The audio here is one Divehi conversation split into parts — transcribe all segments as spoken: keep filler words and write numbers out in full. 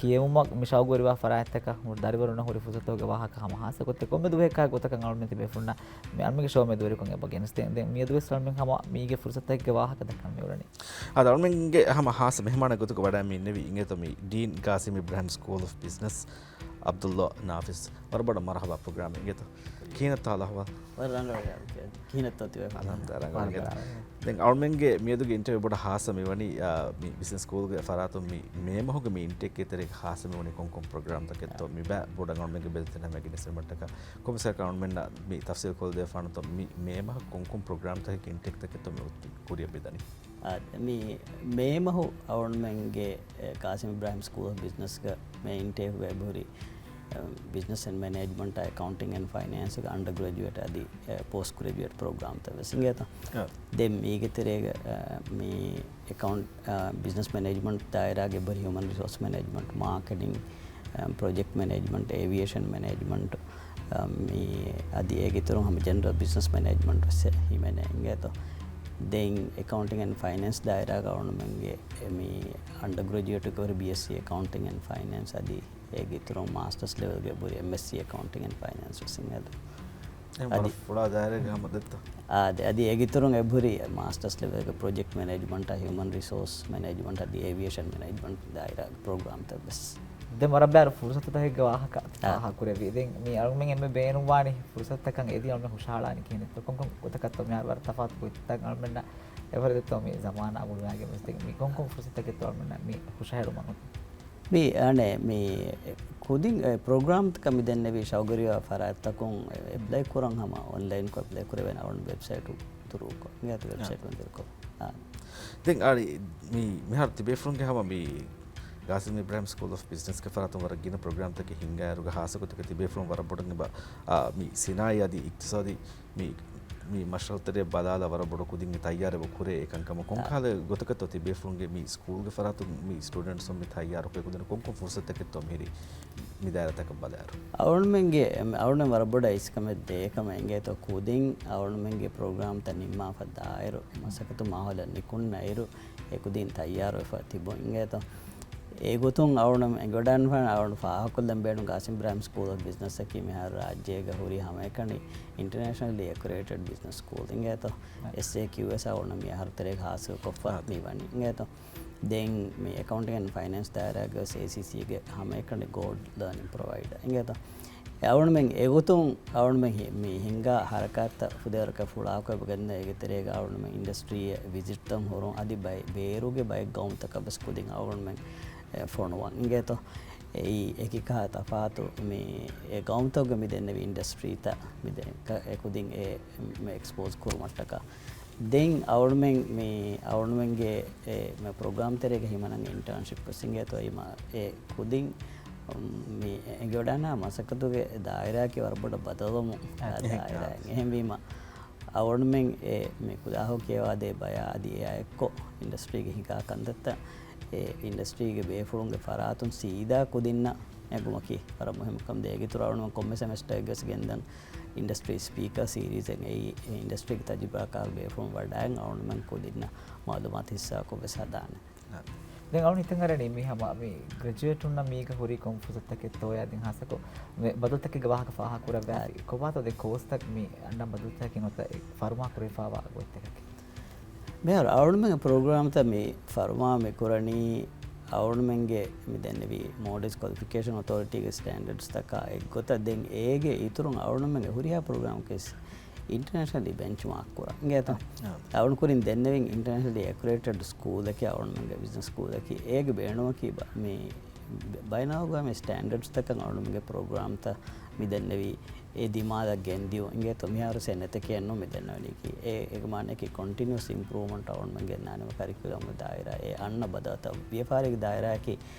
ކިޔެވުމަށް މި ޝައުގުވެރިވާ ފަރާތްތަކަށް ދަރިވަރުންނަށް ހުރި ފުރުސަތުގެ ވާހަކަ ހަމަ ހާއްސަ ގޮތެއް ކޮންމެ ދުވަހެއްކާ ގޮތަކަށް އަޅުމެން ތިބޭފުޅުންނަށް މި އަޅުމެންގެ ޝޯ މެދުވެރިކޮށް އެބަ ގެނެސްދޭން. ދެން މިއަދުވެސް އަޅުމެން ހަމަ މީގެ ފުރުސަތެއްގެ ވާހަކަ ދައްކަން މިއުޅެނީ. އާދެ، އަޅުމެންގެ ހަމަ ހާއްސަ މެހެމާނެއް ގޮތުގަ ވަޑައި މި އިންނެވި އިނގޭތޯ މި ޑީން ގާސިމް އިބްރާހިމް ސްކޫލް އޮފް ބިޒްނަސް އަބްދުﷲ ނާފިޒް. ވަރަށް ބޮޑަށް މަރުޙަބާ ޕްރޮގްރާމް އިނގޭތޯ. ކިހިނެއްތޯ ހާލު އަހްވާލު؟ ވަރަށް ރަނގަޅު ކިހިނެއްތޯ ތިބޭފުޅުން؟ އަލްޙަމްދުލިއްލާހް، ރަނގަޅު އިނގޭތޯ. ދެން އަޅުމެންގެ މިއަދުގެ އިންޓަވިއު ބޮޑަށް ހާއްސަ މިވަނީ، އާ، މި ބިޒްނަސް ސްކޫލްގެ ފަރާތުން މި މޭ މަހުގެ މި އިންޓޭކްގެ ތެރޭގަ ހާއްސަ މިވަނީ ކޮންކޮން ޕްރޮގްރާމްތަކެއްތޯ؟ އާ. މި ބައި ބޮޑަށް އަޅުމެންގެ ބެލެތިން ހަމަ ގެނެސްދިނުމަށްޓަކާ ކޮންމެސް އަޅުމެންނަށް މި ތަފްސީލް ކޮށްދެވިފާނަތޯ މި މޭ މަހަށް ކޮންކޮން ޕްރޮގްރާމްތަކެއް އިންޓޭކްތަކެއްތޯ މި ކުރިއަށް މިދަނީ؟ އާ، މި މޭ މަހު އަޅުމެންގެ، އެ، ގާސިމް އިބްރާހިމް ސްކޫލް އޮފް ބިޒްނަސްގަ މޭ އިންޓޭކްގަ އެބަހުރި، އެ، ބިޒްނަސް އެންޑް މެނޭޖްމަންޓާ، އެކައުންޓިން އެންޑް ފައިނޭންސްގެ އަންޑަރ ގްރެޖުއޭޓް އަދި، އެ، ޕޯސްޓް ގްރެޖުއޭޓް ޕްރޮގްރާމްތައް ވެސް އިނގޭތޯ. އާ. ދެން މީގެ ތެރޭގަ، އެ، މި އެކައުންޓް، އާ، ބިޒްނަސް މެނޭޖްމަންޓް ދާއިރާގެ އެބަހުރި ހިއުމަން ރިސޯސް މެނޭޖްމަންޓް، މާކެޓިން، އެ، ޕްރޮޖެކްޓް މެނޭޖްމަންޓް، އޭވިއޭޝަން މެނޭޖްމަންޓް، އަ، މި އަދި އޭގެ އިތުރުން ހަމަ ޖެނެރަލް ބިޒްނަސް މެނޭޖްމަންޓް ވެސް ހިމެނޭ އިނގޭތޯ. ދެން އެކައުންޓިން އެންޑް ފައިނޭންސް ދާއިރާގަ އަޅުމެންގެ މި އަންޑަރ ގްރެޖުއޭޓްގެ ހުރި ބީއެސްސީ އެކައުންޓިން އެންޑް ފައިނޭންސް އަދި އޭގެ އިތުރުން މާސްޓަރސް ލެވެލްގެ ހުރި އެމްއެސްސީ އެކައުންޓިން އެންޑް ފައިނޭންސް ވެސް އިނގޭތޯ. އެހެން އަދި ވަރަށް ފުޅާ ދާއިރާގެ ހަމަ ދެއްތޯ؟ އާ، އަދި، އަދި އޭގެ އިތުރުން އެބަހުރި މާސްޓަރސް ލެވެލްގެ ޕްރޮޖެކްޓް މެނޭޖްމަންޓާ، ހިއުމަން ރިސޯސް މެނޭޖްމަންޓް އަދި އޭވިއޭޝަން މެނޭޖްމަންޓް ދާއިރާގެ ޕްރޮގްރާމްތައް ވެސް. ދެން ވަރަށް ބާރު ފުރުސަތުތަކެއްގެ ވާހަކަ އާ. ފާހަގަކުރެއްވި. ދެން މި އަޅުމެން އެންމެ ބޭނުންވާނީ ފުރުސަތުތަކަށް އެދި އަޅުމެން ހުށަހަޅާނީ ކިހިނެއްތޯ؟ ކޮންކޮން ގޮތަކަށްތޯ މިހާރު ވަރަށް ތަފާތު ގޮތްތައް އަޅުމެންނަށް އެބަހުރި ދެއްތޯ މި ޒަމާނާ ގުޅުވާގެން ވެސް؟ ދެން މި ކޮންކޮން ފުރުސަތުތަކެއްތޯ އަޅުމެންނަށް މި ހުށަހެޅުމަށް އޮތީ؟ މި އަނެއް މި ކުދިން އެ ޕްރޮގްރާމްތަކަށް މި ދެންނެވި ޝައުގުވެރިވާ ފަރާތްތަކުން އެޕްލައި ކުރަން ހަމަ އޮންލައިންކޮށް އެޕްލައި ކުރެވޭނެ އަޅުން ވެބްސައިޓު ތުރޫކޮށް. އިނގޭތޯ އާ. ވެބްސައިޓުން ތުރޫކޮށް. އާ. ދެން އަޅި މި މިހާރު ތިބޭފުޅުންގެ ހަމަ މި ގާސިމް އިބްރާހިމް ސްކޫލް އޮފް ބިޒްނަސްގެ ފަރާތުން ވަރަށް ގިނަ ޕްރޮގްރާމްތަކެއް ހިންގާއިރުގަ ހާއްސަ ގޮތަކަށް ތިބޭފުޅުން ވަރަށް ބޮޑަށް އެބަ، އާ، މި ސިނާއީ އަދި އިޤްތިޞާދީ މި، މި މަޝްރަޙަތެރެ ބަލާލާ ވަރަށް ބޮޑު ކުދިން ތައްޔާރު އެބަ ކުރޭ އެކަންކަމަށް. ކޮންކަހަލަ ގޮތަކަށްތޯ ތިބޭފުޅުންގެ މި ސްކޫލްގެ ފަރާތުން މި ސްޓޫޑެންޓްސުން މި ތައްޔާރު ކުރި ކުދިން ކޮންކޮން ފުރުސަތުތަކެއްތޯ މިހިރީ މި ދާއިރާތަކަށް ބަލާއިރު؟ އަޅުމެންގެ، އަޅުމެން ވަރަށް ބޮޑަށް އިސްކަމެއް ދޭ ކަމަށް އިނގޭތޯ ކުދިން އަޅުމެންގެ ޕްރޮގްރާމްތައް ނިންމާފަ ދާއިރު މަސައްކަތު މާހައުލަށް ނިކުންނައިރު އެކުދިން ތައްޔާރުވެފަ ތިބުން އިނގޭތޯ. އެގޮތުން އަޅުނަމެ އެނގިވަޑައިގަންނަވާނެ އަޅުން ފާހަގަކޮށްލަން ބޭނުން ގާސިމް އިބްރާހިމް ސްކޫލް އޮފް ބިޒްނަސްއަކީ މިހާރު ރާއްޖޭގަ ހުރި ހަމައެކަނި އިންޓަރނޭޝަނަލީ އެކްރެޑިޓެޑް ބިޒްނަސް ސްކޫލް އިނގޭތޯ. އެސްއޭކިއުއެސް އަޅުނަމެ މި އަހަރު ތެރޭގަ ހާސިލްކޮށްފަ މިވަނީ އިނގޭތޯ. ދެން މި އެކައުންޓިން އެންޑް ފައިނޭންސް ދާއިރާގަ އޭސީސީގެ ހަމައެކަނި ގޯލްޑް ލާނިން ޕްރޮވައިޑަރ އިނގޭތޯ. އެ އަޅުނަމެން އެގޮތުން އަޅުނަމެން ހި-، މި ހިންގާ ހަރަކާތްތައް ފުދޭވަރަކަށް ފުޅާކޮށް އެބަގެންދަން އޭގެ ތެރޭގަ އަޅުނަމެން އިންޑަސްޓްރީއެއް ވިޒިޓްތައް ހުރުން އަދި ބައި-، ބޭރުގެ ބައެއް ގައުމުތަކަށް ވެސް ކުދިން އަޅުނަމެން އެ، ފޮނުވަން އިނގޭތޯ. އެއީ އެކިކަހަލަ ތަފާތު މި އެ ގައުމުތަކުގެ މި ދެންނެވި އިންޑަސްޓްރީތައް މި ދެ-، ކަ-، އެ ކުދިން އެ މި އެކްސްޕޯޒް ކުރުމަށްޓަކާ. ދެން އަޅުމެން މި އަޅުމެންގެ އެ މި ޕްރޮގްރާމް ތެރޭގަ ހިމަނަން އިންޓާންޝިޕް ވެސް އިނގޭތޯ. އެ މަ-، އެ ކުދިން މި އެނގިވަޑަނާ މަސައްކަތުގެ ދާއިރާއަކީ ވަރަށް ބޮޑަށް ބަދަލުވަމުން އާ، ދާ އެހެން ދާއިރާއެއް. އާ. އެހެންވީމަ، އަޅުމެން އެ މި ކުލާހު ކިޔަވާދޭ ބަޔާ އަދި އެއާ އެއްކޮށް އިންޑަސްޓްރީގެ ހިނގާ ކަންތައްތައް އެ އިންޑަސްޓްރީގެ ބޭފުޅުންގެ ފަރާތުން ސީދާ ކުދިންނަށް ނެގުމަކީ ވަރަށް މުހިއްމު ކަމެއް. އޭގެ އިތުރު އަޅުމެން ކޮންމެ ސެމެސްޓަރެއްގަސް ގެންދަން އިންޑަސްޓްރީ ސްޕީކަރ ސީރީޒެއް އެއީ އިންޑަސްޓްރީގެ ތަޖުރިބާކާރު ބޭފުޅުން ވަޑައިގެން އަޅުމެން ކުދިންނަށް މައުލޫމާތު ހިއްސާކޮށް ވެސް ހަދާނެ. ދެން އަޅުން ހިތަށް އަރަނީ މި ހަމަ މި ގްރެޖުއޭޓުންނަށް މީގަ ހުރީ ކޮން ފުރުސަތުތަކެއްތޯޔާ ދެން ހާއްސަކޮށް މި ބަދަލުތަކެއްގެ ވާހަކަ ފާހަގަކުރައްވާފި. އާ. ކޮބާތޯ ދެން ކޯސްތައް މި އަންނަ ބަދަލުތަކަކީ ނުވަތަ ފަރުމާ ކުރެވިފާވާ ގޮތްތަކަކީ؟ މިހާރު އަޅުމެންގެ ޕްރޮގްރާމްތައް މި ފަރުމާ މި ކުރަނީ އަޅުމެންގެ މި ދެންނެވި މޯލްޑިވްސް ކޮލިފިކޭޝަން އޮތޯރިޓީގެ ސްޓޭންޑަޑްސްތަކާ އެއްގޮތަށް. ދެން އޭގެ އިތުރުން އަޅުމެންގެ ހުރިހާ ޕްރޮގްރާމަކީ އިންޓަރނޭޝަނަލީ ބެންޗްމާކް ކުރަން އިނގޭތޯ. އާ. އަޅުން ކުރިން ދެންނެވިން އިންޓަރނޭޝަނަލީ އެކްރެޑިޓެޑް ސްކޫލަކީ އަޅުންމެންގެ ބިޒްނަސް ސްކޫލަކީ. އޭގެ ބޭނުމަކީ ބަ-، މި ބައިނަލްއަގްވާމީ ސްޓޭންޑަޑްސްތަކަށް އަޅުންމެންގެ ޕްރޮގްރާމްތައް މި ދެންނެވީ އެ ދިމާލަށް ގެންދިޔުން އިނގޭތޯ. މިހާރު ސެން އެތަކެއް ނޫން މި ދެންނެވެނީކީ. އެ، އޭގެ މާނައަކީ ކޮންޓިނިއުއަސް އިމްޕްރޫވްމަންޓް އަޅުންމެން ގެންނާނެ ކަރިކުލަމްގެ ދާއިރާ. އެ އަންނަ ބަދަލުތައް ވިޔަފާރީގެ ދާއިރާއަކީ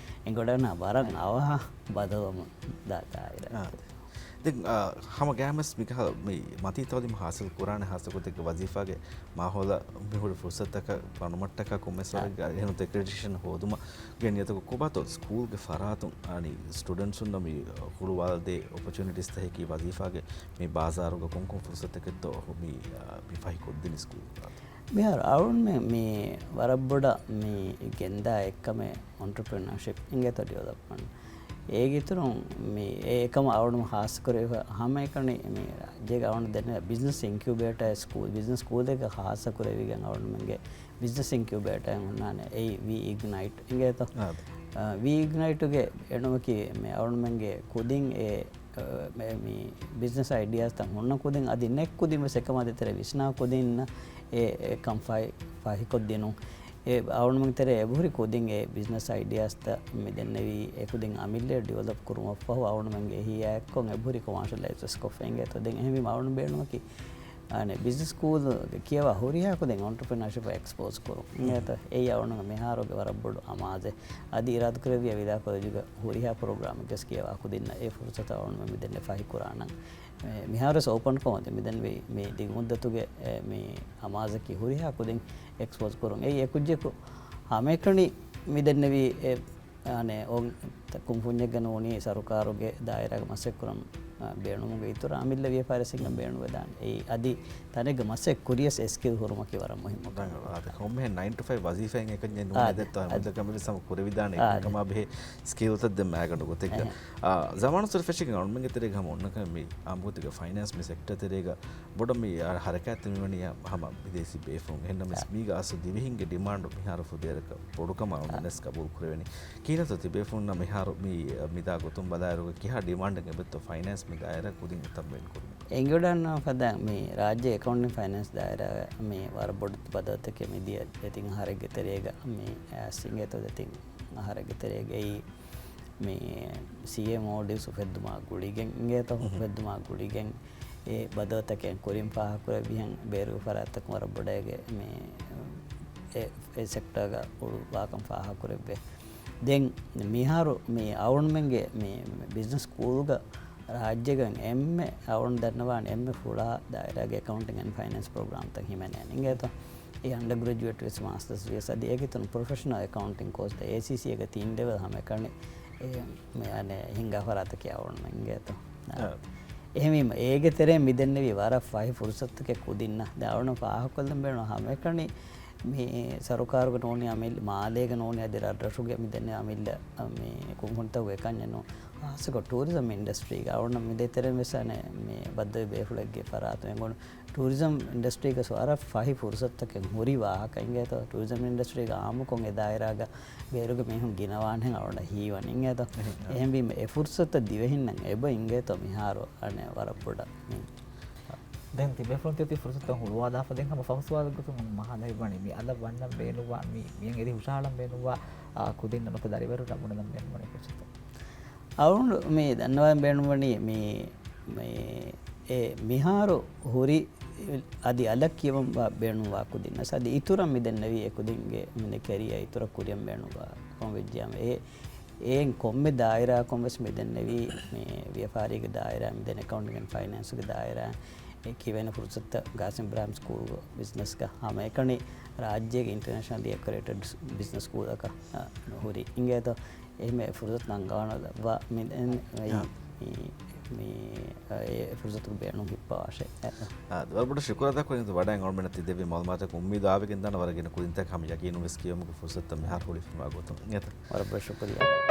އެނގިވަޑަނާ ވަރަށް އަވަހަށް ބަދަލުވަމުން ދާ ދާއިރާ. އާ. ދެން، އާ، ހަމަ ގާމެސް މިކަހަލަ މި މަތީ ތައުލީމު ހާސިލް ކުރާނެ ހާއްސަ ގޮތެއްގެ ވަޒީފާގެ މާހައުލަށް މި ހުރި ފުރުސަތަކަށް ބަނުމަށްޓަކާ ކޮންމެސް ވަރެއްގެ އާ. އެހެން އެކްރެޑިޓޭޝަން ހޯދުމަށް ގެން ނިޔަތަކު ކޮބާތޯ ސްކޫލްގެ ފަރާތުން އަނި ސްޓޫޑެންޓްސުންނަށް މި ހުޅުވާލަދޭ އޮޕޮޗުނިޓީސްތަކަކީ ވަޒީފާގެ މި ބާޒާރުގަ ކޮންކޮން ފުރުސަތަކެއްތޯ މި، އާ، މި ފަހި ކޮށްދިނީ ސްކޫލް ފަރާތުން؟ މިހާރު އަޅުންމެ މި ވަރަށް ބޮޑަށް މި ގެންދާ އެއްކަމެއް އޮންޓަޕްރެނަރޝިޕް އިނގޭތޯ ޑިވެލޮޕްމަންޓް. އޭގެ އިތުރުން މި އެ އެކަމަށް އަޅުން ހާއްސަ ކުރެވިފަ ހަމައެކަނި މި ރާއްޖޭގަ އަޅުން ދެންނެވި ބިޒްނަސް އިންކިއުބޭޓާ ސްކޫލް، ބިޒްނަސް ސްކޫލްތަކަށް ހާއްސަ ކުރެވިގެން އަޅުންމެންގެ ބިޒްނަސް އިންކިއުބޭޓާއެއް ހުންނާނެ. އެއީ ވީ އިގްނައިޓް އިނގޭތޯ. އާދެ. އާ، ވީ އިގްނައިޓުގެ އެންމެ ކީ މި އަޅުންމެންގެ ކުދިން އެ އަ، މި، މި ބިޒްނަސް އައިޑިއާސްތައް ހުންނަ ކުދިން އަދި ނެތް ކުދިން ވެސް އެކަމާ ދޭތެރޭ ވިސްނާ ކުދިންނަށް އެ، އެކަން ފަހި، ފަހިކޮށްދިނުން. އެ އަޅުންމެން ތެރޭ އެބަހުރި ކުދިން އެ ބިޒްނަސް އައިޑިއާސްތައް މި ދެންނެވީ އެ ކުދިން އަމިއްލަ ޑިވެލޮޕް ކުރުމަށްފަހު އަޅުންމެންގެ އެހީއާ އެއްކޮށް އެބަހުރި ކޮމާޝަލައިޒް ވެސް ކޮށްފަ އިނގޭތޯ. ދެން އެހެންވީމަ އަޅުން ބޭނުމަކީ އަނެއް ބިޒްނަސް ސްކޫލްގެ ކިޔަވާ ހުރިހާ ކުދިން އޮންޓަޕްރެނަރޝިޕް އެކްސްޕޯޒް ކުރުން. އިނގޭތޯ. އެއީ އަޅުންގެ މިހާރުގެ ވަރަށް ބޮޑު އަމާޒެއް. އަދި އިރާދަކުރެއްވިއްޔާ ވިދާ ކޮލެޖުގެ ހުރިހާ ޕްރޮގްރާމެއްގެ ކިޔަވާ ކުދިންނަށް އެ ފުރުސަތު އަޅުންމެން މިދެންނެވި ފަހިކުރާނަން. މި، މިހާރުވެސް އޯޕަންކޮށް މިދެންނެވި މި ދިގުމުއްދަތުގެ އެ، މި އަމާޒަކީ ހުރިހާ ކުދިން އެކްސްޕޯޒް ކުރުން. އެއީ އެކުއްޖަކު ހަމައެކަނި މިދެންނެވި އެ، އަނެއް އޮން ކުންފުންޏެއްގަ ނޫނީ ސަރުކާރުގެ ދާއިރާގަ މަސައްކަތްކުރަން، އަ، ބޭނުމުގެ އިތުރަށް އަމިއްލަ ވިޔަފާރި ސިންގަ ބޭނުންވެދާނެ. އެއީ އަދި ތަނެއްގަ މަސައްކަތް ކުރިޔަސް އެ ސްކިލް ހުރުމަކީ ވަރަށް މުހިއްމު ކަމެއް. ކޮންމެހެން ނައިން ޓު ފައިވް ވަޒީފާއެއް އެކަންޏެއް ނޫން އާދެ. އެދެއްތޯ އާދެ. ހަމަ ކުރެވިދާނެ އާދެ. އެކަމާ ބެހޭ ސްކިލްތައް ދެން މައިގަނޑު ގޮތެއްގަ. އެހެން. އާ، ޒަމާނު ސުރެ ފެށިގެން އަޅުމެންގެ ތެރޭގަ ހަމަ އޮންނަކަމެއް މި އާންމުގޮތެއްގަ ފައިނޭންސް މި ސެކްޓަ ތެރޭގަ ބޮޑަށް މި ހަރަކާތްތެރިވަނީ ހަމަ ބިދޭސީ ބޭފުޅުން. އެހެންނަމަވެސް އާ. މީގަ އަސްލު ދިވެހިންގެ ޑިމާންޑު މިހާރު ފުދޭވަރަކަށް ބޮޑުކަމަށް އާ. އަޅުމެންވެސް ގަބޫލު ކުރެވެނީ. ކިހިނެއްތޯ ތިބޭފުޅުންނަށް މިހާރު މި، މިދާ ގޮތުން ބަލާއިރުގަ ކިހާ ޑިމާންޑެއް އެބައޮތްތޯ ފައިނޭންސް މި ދާއިރާ ކުދިން އެތަން ބޭނުން ކުރީ؟ އެނގިވަޑައިގަންނަވާ ފަދަ މި ރާއްޖޭ އެކައުންޓިން ފައިނޭންސް ދާއިރާ މި ވަރަށް ބޮޑު ބަދަލުތަކެއް މިދިޔަ ދެތިން އަހަރެއްގެ ތެރޭގަ މި އައިސް އިނގޭތޯ ދެތިން އަހަރެއްގެ ތެރޭގައި މި ސީއެމްއޯ ޑިވިސް އުފެއްދުމާ ގުޅިގެން އިނގޭތޯ، އުހު. އުފެއްދުމާ ގުޅިގެން އެ ބަދަލުތަކެއް ކުރިން ފާހަގަކުރެއްވިހެން ބޭރުގެ ފަރާތްތަކުން ވަރަށް ބޮޑަށް މި އެ، އެ ސެކްޓަރގަ އުޅުއްވާކަން ފާހަގަކުރެއްވޭ. ދެން މިހާރު މި އަޅުމެންގެ މި ބިޒްނަސް ސްކޫލްގަ ރާއްޖޭގަ އެންމެ އަޅުން ދަންނަވާނެ އެންމެ ފުޅާ ދާއިރާގެ އެކައުންޓިން އެންޑް ފައިނޭންސް ޕްރޮގްރާމްތައް ހިމެނޭނެ އިނގޭތޯ. އެ އަންޑަގްރެޖުއޭޓް ވެސް މާސްޓަރސް ވިޔަސް އަދި އޭގެ އިތުރުން ޕްރޮފެޝަނަލް އެކައުންޓިން ކޯސް ދެ އޭސީސީ އޭގެ ތިން ލެވެލް ހަމައެކަނި އެ، މި އަނެއް ހިންގާ ފަރާތަކީ އަޅުން އިނގޭތޯ. އާ. އެހެންވީމަ އޭގެ ތެރޭ މިދެންނެވި ވަރަށް ފަހި ފުރުސަތުތަކެއް ކުދިންނަށް ދެ އަޅުން ފާހަގަކޮށްލަން ބޭނުން ހަމައެކަނި މި ސަރުކާރުގެ ނޫނީ އަމިއްލަ މާލޭގެ ނޫނީ އަދި ރަށްރަށުގެ މިދެންނެވި އަމިއްލަ މި ކުންފުނިތަކުގެ އެކަންޏެއް ނޫން. ހާއްސަކޮށް ޓޫރިޒަމް އިންޑަސްޓްރީގަ އަޅުން މި ދޭތެރެއިން ވެސް އަނެއް މި ބައްދަލުވި ބޭފުޅެއްގެ ފަރާތުން އެނގުނު ޓޫރިޒަމް އިންޑަސްޓްރީގަ ވަރަށް ފަހި ފުރުސަތުތަކެއް ހުރި ވާހަކަ އިނގޭތޯ. ޓޫރިޒަމް އިންޑަސްޓްރީގަ އާއްމުކޮށް އެ ދާއިރާގަ ބޭރުގެ މީހުން ގިނަވާންހެން އަޅުގަނޑަށް ހީވަނީ އިނގޭތޯ. އެހެން. އެހެންވީމަ އެ ފުރުސަތުތައް ދިވެހިންނަށް އެބަ އިނގޭތޯ މިހާރު އަނެއް ވަރަށް ބޮޑަށް މި. ދެން ތިބޭފުޅުން ތިއޮތީ ފުރުސަތުތައް ހުޅުވާލާފަ ދެން ހަމަ ފަހު ސުވާލެއް ގޮތުން މަހާލަ ހިތްވަނީ މި އަލަށް ވަންނަން ބޭނުންވާ މި މިއަށް އެދި ހުށަހަޅަން ބޭނުންވާ، އާ، ކުދިންނަށް ނުކަ ދަރިވަރުންނަށް ބުނެލަން ބޭނުންވަނީ ފުރުސަތު. އަޅުގަނޑު މި ދަންނަވާން ބޭނުންވަނީ މި، މި، އެ މިހާރު ހުރި އަދި އަލަށް ކިޔަވަން ވާ ބޭނުންވާ ކުދިންނަށް އަދި އިތުރަށް މި ދެންނެވި އެ ކުދިންގެ މި ކެރިއަރ އިތުރަށް ކުރިޔަށް ބޭނުންވާ ކަމަށް ވެއްޖިއްޔާމަ އެ އެއިން ކޮންމެ ދާއިރާއަކުން ވެސް މި ދެންނެވީ މި ވިޔަފާރީގެ ދާއިރާ، މި ދެން އެކައުންޓިން އެންޑް ފައިނޭންސްގެ ދާއިރާ، އެ ކިޔެވޭނެ ފުރުސަތުތައް ގާސިމް އިބްރާހިމް ސްކޫލް އޮފް ބިޒްނަސްގަ ހަމައެކަނި ރާއްޖޭގެ އިންޓަރނޭޝަނަލް އެކްރެޑިޓެޑް ބިޒްނަސް ސްކޫލްއަކަށް، އަ، ހުރި އިނގޭތޯ. އެހެން ފުރުސަތު ނަންގަވާނަ ދައްވާ މި، މި، އާ. މި، މި، އެ ފުރުސަތުގެ ބޭނުން ހިއްޕަވާށޭ. އާ، ވަރަށް ބޮޑަށް ޝުކުރާ ދައްކަން ވަޑައިގެން އަޅުމެންނަށް ތި ދެއްވި މައުލޫމާތަކަށް އުއްމީދު އާވެގެން ދާނަ ވަރަށް ގިނަ ކުދިންތަކަށް ހަމަ ޔަގީނުން ވެސް ކިޔަވުމުގެ ފުރުސަތުތައް މިހާރު ހުޅުވިފައިވާ ގޮތުން. އިނގޭތަ؟ ވަރަށް ބޮޑަށް ޝުކުރިއްޔާ.